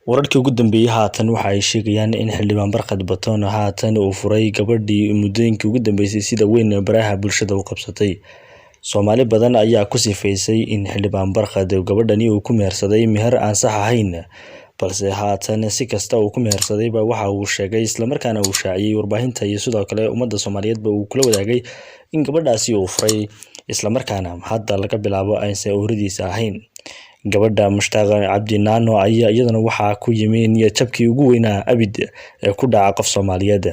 Wararkii ugu dambeeyay haatan waxa ay sheegayaan in xildhibaan Barkhad Batoon haatan uu furay gabadhii muddooyinkii ugu dambeysay sida weyn baraha bulshada u qabsatay. Soomaali badan ayaa ku sifaysay in xildhibaan Barkhad gabadhani uu ku mehersaday meher aan sax ahayn, balse haatan si kasta uu ku mehersadayba waxa uu sheegay islamarkaana uu shaaciyay warbaahinta iyo sidoo kale ummadda Soomaaliyeedba uu kula wadaagay in gabadhaasi uu furay, islamarkaana hadda laga bilaabo aysan ooridiisa ahayn. Gabadha Mushtaaq Cabdi Naano ayaa iyadana waxaa ku yimi niyad jabkii ugu weynaa abid ee ku dhaca qof Soomaaliyeed.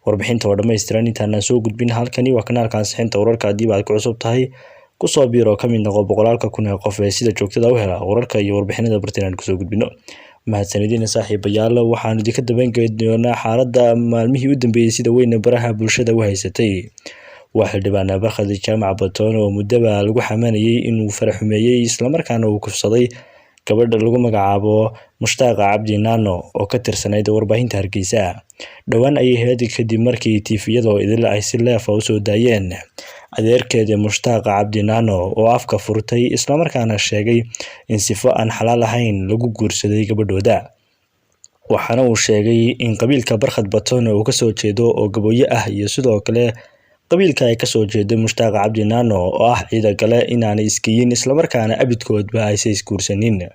Warbixinta oo dhammaystiran intaanaan soo gudbin, halkani waa kanaalka ansixinta wararka. Haddii aad ku cusub tahay, kusoo biiro, ka mid noqo boqolaalka kun ee qof ee sida joogtada u hela wararka iyo warbixinada barteen aan kusoo gudbino. Mahadsanidin saaxiibayaal, waxaan idinka dabageyn doonaa xaaladda maalmihii u dambeeyay sida weyn baraha bulshada u haysatay. Waa xildhibaan Barkhad Jaamac Batoon oo muddaba lagu xamanayay inuu faraxumeeyey islamarkaana uu kufsaday gabadha lagu magacaabo Mushtaaq Cabdi Naano oo ka tirsanayd warbaahinta Hargeysa. Dhowaan ayay ahayd kadib markii TV-yada oo idil ay si leefa u soo daayeen adeerkeeda Mushtaaq Cabdi Naano oo afka furtay islamarkaana sheegay in sifo aan xalaal ahayn lagu guursaday gabadhooda. Waxaana uu sheegay in qabiilka Barkhad Batoon uu kasoo jeedo oo gabooye ah iyo sidoo kale qabiilka ay kasoo jeedo Mushtaaq Cabdi Naano oo ah ciidagale inaanay iskiyin, islamarkaana abidkoodba aysan isguursanin.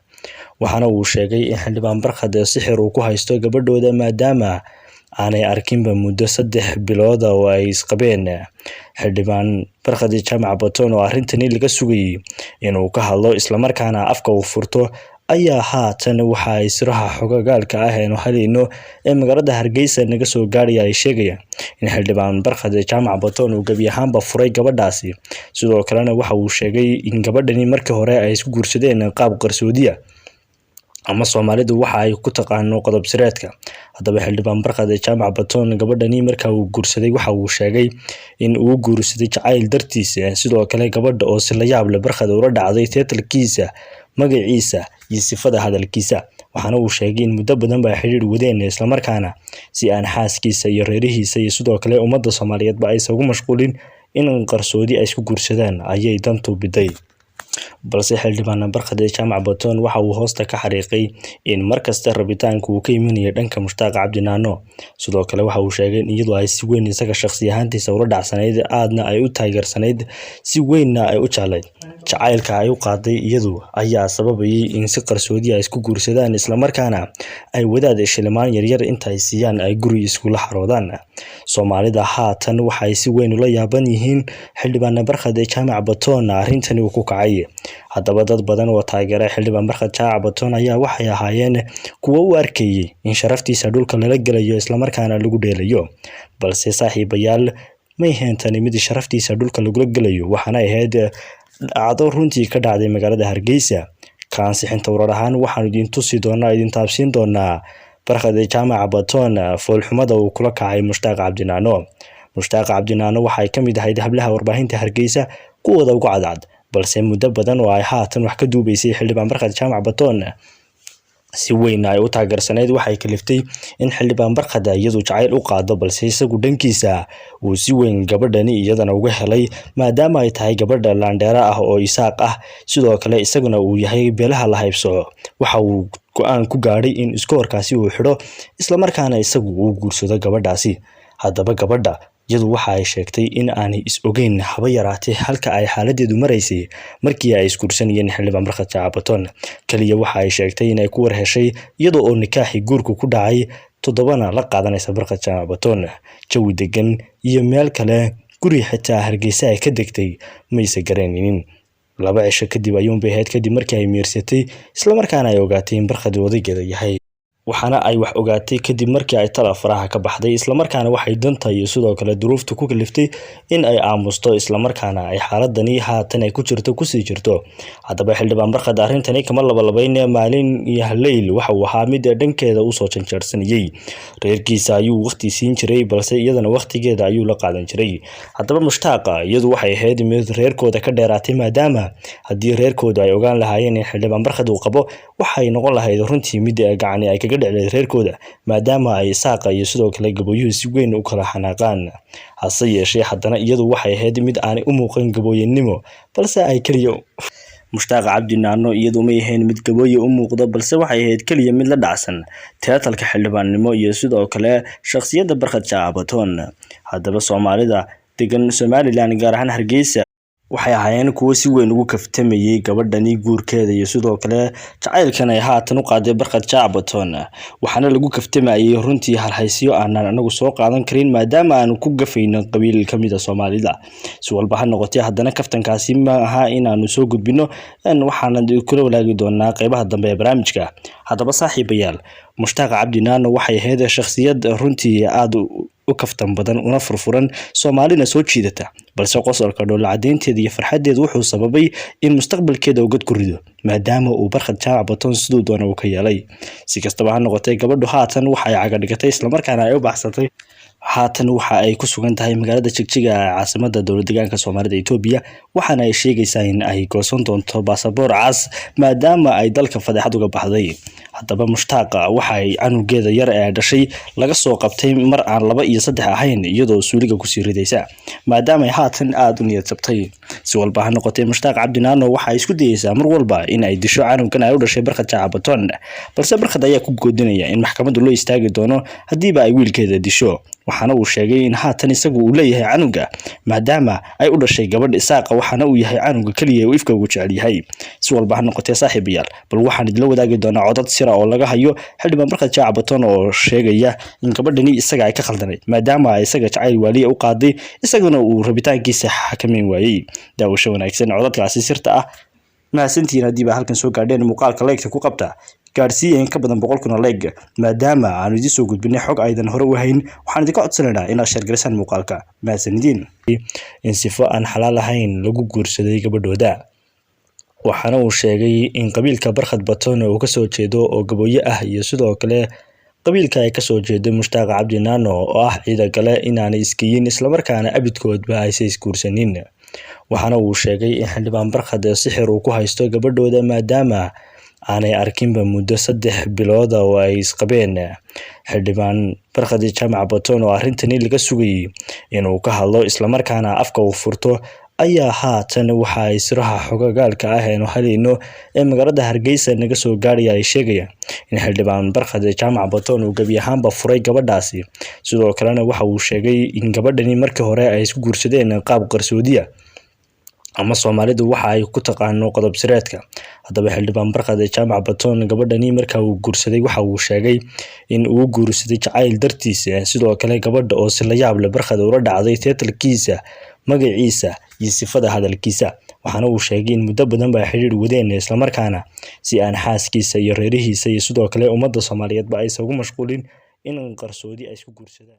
Waxaana uu sheegay in xildhibaan Barkhad sixir uu ku haysto gabadhooda, maadaama aanay arkinba muddo 3 bilooda oo ay isqabeen. Xildhibaan Barkhad Jaamac Batoon oo arrintani laga sugayay inuu ka hadlo islamarkaana afka uu furto ayaa haatan waxa ay siraha xogogaalka ah eenu helayno ee magaalada Hargeysa naga soo gaaraya ay sheegayaan in xildhibaan Barkhad Jaamac Batoon uu gebi ahaanba furay gabadhaasi. Sidoo kalena waxa uu sheegay in gabadhani markii hore ay isku guursadeen qaab qarsoodiya, ama Soomaalidu waxa ay ku taqaano qodob sireedka. Haddaba xildhibaan Barkhad Jaamac Batoon gabadhani marka uu guursaday waxa uu sheegay in uu guursaday jacayl dartiisa, sidoo kale gabadha oo si la yaab leh Barkhad ula dhacday teetalkiisa, magaciisa iyo sifada hadalkiisa. Waxaana uu sheegay in muddo badan ba ay xidhiidh wadeen, islamarkaana si aan xaaskiisa iyo reerihiisa iyo sidoo kale ummadda Soomaaliyeedba aysan ugu mashquulin in qarsoodi ay isku guursadaan ayay dantu biday. Balse xildhibaan Barkhad Jaamac Batoon waxa uu hoosta ka xariiqay in markasta rabitaanku uu ka imanayo dhanka Mushtaaq Cabdi Naano. Sidoo kale waxa uu sheegay in iyadoo ay si weyn isaga shakhsi ahaantiisa ula dhacsanayd, aadna ay u taageersanayd, si weynna ay u jeclayd, jacaylka ay u qaaday iyadu ayaa sababayay in si qarsoodi ay isku guursadaan, islamarkaana ay wadaad shilimaan yaryar inta ay siiyaan ay guri iskula xaroodaan. Soomaalida haatan waxay si weyn ula yaaban yihiin xildhibaan Barkhad Jaamac Batoon arrintani uu ku kacay. Haddaba dad badan oo taageera xildhibaan Barkhad Jaamac Batoon ayaa waxay ahaayeen kuwo u arkayay in sharaftiisa dhulka lala gelayo islamarkaana lagu dheelayo. Balse saaxiibayaal, may heentani mid sharaftiisa dhulka lagula gelayo, waxaana ahayd dhacdo runtii ka dhacday magaalada Hargeysa. Ka ansixinta warar ahaan waxaanu idin tusi doonaa, idin taabsiin doonaa Barkhad Jaamac Batoon foolxumada uu kula kacay Mushtaaq Cabdi Naano. Mushtaaq Cabdi Naano waxay ka mid ahayd hablaha warbaahinta Hargeysa kuwooda ugu cadcad, balse muddo badan oo ay haatan wax ka duubaysay xildhibaan Barkhad Jaamac Batoon, si weyn ay u taageersanayd, waxay kaliftay in xildhibaan Barkhad iyadu jacayl u qaado. Balse isagu dhankiisa uu si weyn gabadhani iyadana uga helay, maadaama ay tahay gabadha laandheera ah oo Isaaq ah, sidoo kale isaguna uu yahay beelaha la haybsoco. Waxa uu go-aan ku gaadhay in iskoorkaasi uu xidho, islamarkaana isagu uu guursado gabadhaasi. Haddaba gabadha iyadu waxa ay sheegtay in aanay is ogeyn haba yaraatee halka ay xaaladeedu maraysay markii ay isguursanayeen xildhibaan Barkhad Jaamac Batoon. Kaliya waxa ay sheegtay inay ku war heshay iyadoo oo nikaaxii guurku ku dhacay, toddobana la qaadanaysa Barkhad Jaamac Batoon, jawi degan iyo meel kale, guri xitaa Hargeysa ay ka degtay mayse garanaynin. 2 cisho kadib ayuunbay ahayd kadib markii ay miirsatay islamarkaana ay ogaatay in Barkhad odaygeeda yahay. Waxaana ay wax ogaatay kadib markii ay tala faraha ka baxday, islamarkaana waxay danta iyo sidoo kale duruufta ku kaliftay in ay aamusto, islamarkaana ay xaaladani haatan ay ku jirto kusii jirto. Haddaba xildhibaan Barkhad arrintani kama labalabayn maalin iyo haleyl, waxa uu ahaa mid dhankeeda usoo janjeersanayay. Reerkiisa ayuu waqti siin jiray, balse iyadana waqtigeeda ayuu la qaadan jiray. Haddaba Mushtaaqa iyadu waxay ahayd mid reerkooda ka dheeraatay, maadaama haddii reerkooda ay ogaan lahaayeen in xildhibaan Barkhad uu qabo, waxay noqon lahayd runtii mid gacani ay kaga dhicleed reerkooda, maadaama ay Isaaqa iyo sidoo kale Gabooyuhu si weyn u kala xanaaqaan. Hase yeeshee haddana iyadu waxay ahayd mid aanay u muuqan gabooyanimo, balse ay keliya Mushtaaq Cabdi Naano iyadu ma ahayn mid gabooye u muuqdo, balse waxay ahayd kaliya mid la dhacsan teatalka xildhibaannimo iyo sidoo kale shakhsiyadda Barkhad Jaamac Batoon. Haddaba Soomaalida degan Somaliland, gaar ahaan Hargeysa, waxay ahaayeen kuwo si weyn ugu kaftamayay gabadhani guurkeeda iyo sidoo kale jacaylkan ay haatan u qaaday Barkhad Jaamac Batoon. Waxaana lagu kaftamayay runtii halhaysyo aanan anagu soo qaadan karin, maadaama aanu ku gafayno qabiil ka mid ah Soomaalida. Si walba ha noqotee, haddana kaftankaasi ma aha inaanu soo gudbino, waxaana kula wadaagi doonaa qeybaha dambe ee barnaamijka. Haddaba saaxiibayaal, Mushtaaq Cabdi Naano waxay ahayd shakhsiyad runtii aad u kaftan badan una furfuran, Soomaalina soo jiidata, balse qosolka, dhoolla cadeynteeda iyo farxaddeeda wuxuu sababay in mustaqbalkeeda uu god ku rido, maadaama uu Barkhad Jaamac Batoon siduu doona uu ka yeelay. Si kastaba ha noqotee, gabadhu haatan waxa ay caga dhigatay islamarkaana ay u baxsatay. Haatan waxa ay ku sugan tahay magaalada Jigjiga ee caasimada dowlad deegaanka Soomaalida Itoobiya, waxaana ay sheegaysaa in ay goosan doonto baasaboor cas, maadaama ay dalka fadeexad uga baxday. Haddaba Mushtaaqa waxa ay canugeeda yar ee dhashay laga soo qabtay mar aan 2 iyo 3 ahayn, iyadoo suuliga kusii ridaysa, maadaama ay haatan aada u niyad jabtay. Si walba ha noqotee, Mushtaaq Cabdi Naano waxa ay isku dayeysaa mar walba in ay disho canugan ay u dhashay Barkhad Jaamac Batoon, balse Barkhad ayaa ku goodinaya in maxkamaddu loo istaagi doono haddiiba ay wiilkeeda disho. Waxaana uu sheegay in haatan isagu uu leeyahay canuga, maadaama ay u dhashay gabadh Isaaqa, waxaana uu yahay canuga keliya uu ifka ugu jecel yahay. Si walba ha noqotee saaxiibayaal, bal waxaan idila wadaagi doonaa codad sira oo laga hayo xildhibaan Barkhad Jaamac Batoon oo sheegaya in gabadhani isaga ay ka khaldanayd, maadaama ay isaga jacayl waaliya u qaaday, isaguna uu rabitaankiisa xakameyn waayey. Daawasho wanaagsan codadkaasi sirta ah. Mahadsantihiin haddii baa halkan soo gaadheen. Muuqaalka like-ta ku qabta, gaadhsiiya in ka badan 100,000 oo like, maadaama aanu idiin soo gudbinay xog aydan hore u hayn. Waxaan idinka codsanaynaa inaad share garisaan muuqaalka. Mahadsanidin. In sifo aan xalaal ahayn lagu guursaday gabadhooda, waxaana uu sheegay in qabiilka Barkhad Batoon uu kasoo jeedo oo gabooye ah iyo sidoo kale qabiilka ay kasoo jeedo Mushtaaq Cabdi Naano oo ah Ciidagale inaanay iskiyin, islamarkaana abidkoodba aysa isguursanin. Waxaana uu sheegay in xildhibaan Barkhad sixir uu ku haysto gabadhooda, maadaama aanay arkinba muddo 3 bilooda oo ay isqabeen. Xildhibaan Barkhad Jaamac Batoon oo arrintani laga sugayay inuu ka hadlo islamarkaana afka uu furto ayaa haatan waxa ay siraha xogagaalka ah eenu helayno ee magaalada Hargeysa naga soo gaaraya ay sheegayaan in xildhibaan Barkhad Jaamac Batoon uu gebi ahaanba furay gabadhaasi. Sidoo kalena waxa uu sheegay in gabadhani markii hore ay isku guursadeen qaab qarsoodiya, ama Soomaalidu waxa ay ku taqaano qodob sireedka. Haddaba xildhibaan Barkhad Jaamac Batoon gabadhani marka uu guursaday waxa uu sheegay in uu guursaday jacayl dartiisa, sidoo kale gabadha oo si la yaab leh Barkhad ula dhacday teetalkiisa, magaciisa iyo sifada hadalkiisa. Waxaana uu sheegay in muddo badan ba ay xidhiidh wadeen, islamarkaana si aan xaaskiisa iyo reerihiisa iyo sidoo kale ummadda Soomaaliyeedba aysan ugu mashquulin in qarsoodi ay isku guursadaan.